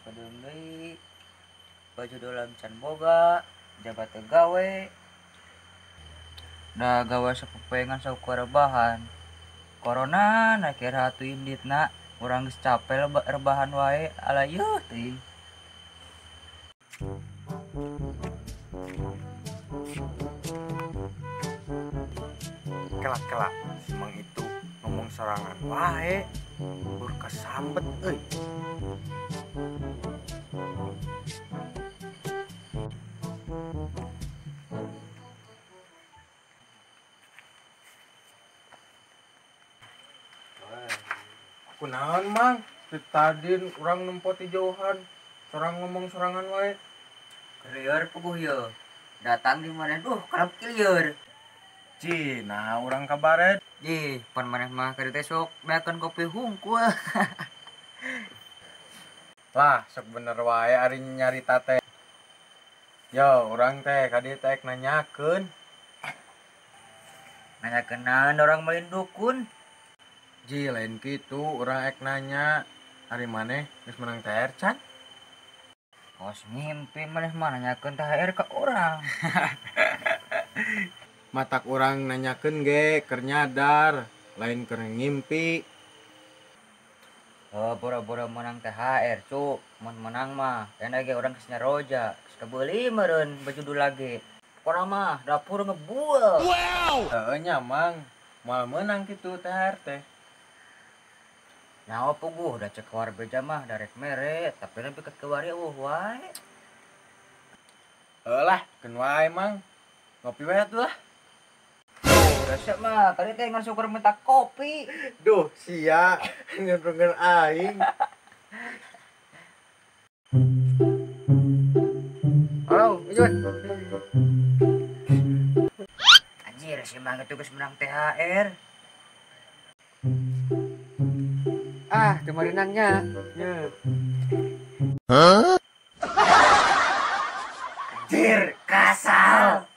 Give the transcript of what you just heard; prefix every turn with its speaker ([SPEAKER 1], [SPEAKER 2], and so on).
[SPEAKER 1] Sakedeung deui. Baju dolam can boga, jabat teu gawe. Da gawe sapopoengan saukur rebahan. Corona na kira atuh inditna, urang geus capek rebahan wae, ala yeuh teuing.
[SPEAKER 2] Kela-kela, semang itu ngomong sorangan wae, bur kesambet euy. Kunaon mang, tadi urang nempo ti jauhan, sorang ngomong sorangan wae.
[SPEAKER 1] Kelieur puguh ye. Datang di mana duh kerap kelieur.
[SPEAKER 2] Ci, nah urang kabaret.
[SPEAKER 1] Ji, pan maneh mah ka dieu sok meakeun kopi hungkul.
[SPEAKER 2] Lah, sok bener wae ari nyarita teh. Yo, urang teh ka dieu teh nanyakeun.
[SPEAKER 1] Nanyakeun naon urang malin dukun?
[SPEAKER 2] Ji, lain kitu, urang ek nanya. Ari maneh geus menang THR can?
[SPEAKER 1] Kos ngimpi maneh mah nanyakeun THR ka urang.
[SPEAKER 2] Matak urang nanyakeun ge keur nyadar, lain keur ngimpi.
[SPEAKER 1] Oh, boro-boro menang THR, cuk. Mun menang mah, enak ge urang geus nyaroja, geus kabeuli meureun baju dul lagi. Pokona mah dapur ngebuel.
[SPEAKER 2] Wow. Heeh nya mang, moal meunang kitu THR teh.
[SPEAKER 1] Nyawa puguh, da cek war beja mah darek mere, tapi nepi ka kewari eueuh wae.
[SPEAKER 2] Heuh lah, keun wae mang. Ngopi wae atuh lah.
[SPEAKER 1] Duh, resep mah, tadi teh ngan syukur minta kopi.
[SPEAKER 2] Duh, sia ngeunreungeun aing. Halo, Ijun.
[SPEAKER 1] Anjir, si Mang itu geus menang THR.
[SPEAKER 3] Ah, kemarinannya.
[SPEAKER 2] Ya.
[SPEAKER 1] Hah? Anjir, kasal.